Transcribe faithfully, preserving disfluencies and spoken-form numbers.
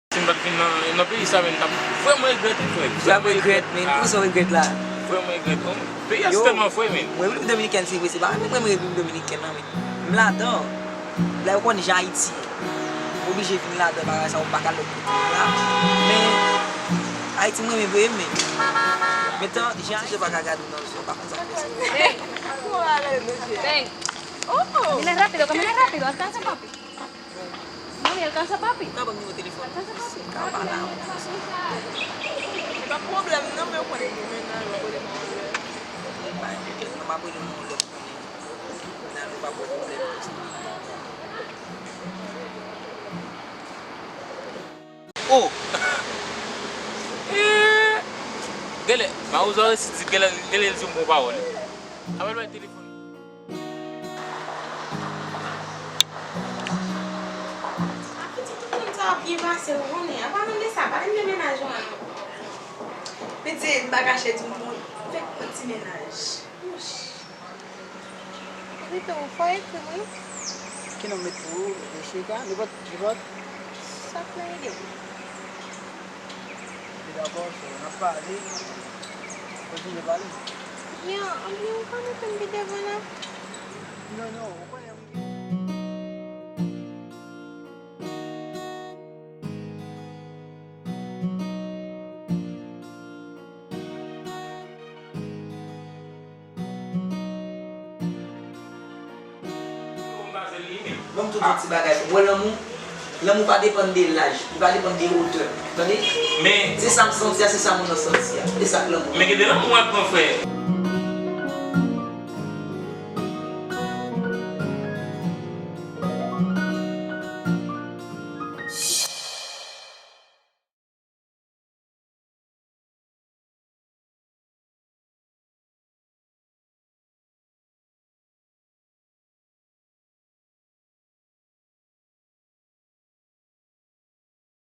Si m pa t vin nan, nan peyi sa, men, m t ap vrèman regrèt, wi, frè. Vrèman regrèt, men. Kòman sa w regrèt la? Vrèman regrèt, non. Peyi a se tèlman fre, men. Mwen, Repiblik Dominikèn, se vre, se pa mwen, mwen, Repiblik Dominikèn, non, men. M ladan. La, yo konn jan Ayiti ye. M oblije vin ladan, bagay sa, ou pa ka lòt kote la. Men, Ayiti, mwen, mwen, mwen, men. Men, tan, jan Ayiti, yo pa ka gade w nan zye, ou pa konn sa k pase. Ven. Ven. Camina rápido, camina rápido, alcanza, papi. Mami, alcanza, papi. Ou ka ban m nimewo telefòn? Alcanza, papi. Ka pale avè w. Se pa pwoblèm, non, men ou konnen gen mennaj, ou konnen gen pwoblèm. Bay m kel non, m ap rele w yon lòt konnen. Nan nou pa pran pwoblèm konsa. Oh! Eh! Genlè, Mawozo resi di, genlè, genlè l di yon bon pawòl. Apèl bay telefòn. Pitit moun sa ap byen pase, ou konnen. Apa menm de sa, pale m de mennaj ou an non. Pitit, m pa kache di w, mwen fèk pran ti mennaj. Ouch. Vito, fò ekri m, wi. Ki non m met pou ou? Jessica, nenpòt, nenpòt. Sa k nan ide w? Ok, dakò, so, n ap pale. Kontinye pale. Byen, anbyen, ou pa mete m pi devan la. Non, non, ou konnen m gen. Ban m tout yon ti bagay pou m. Wè lanmou, lanmou pa depann de laj, li pa depann de wotè. Tande? Men se sa m santi a, se sa moun nan santi a. E sa k lanmou. Men gen de lanmou w ap pran, frè.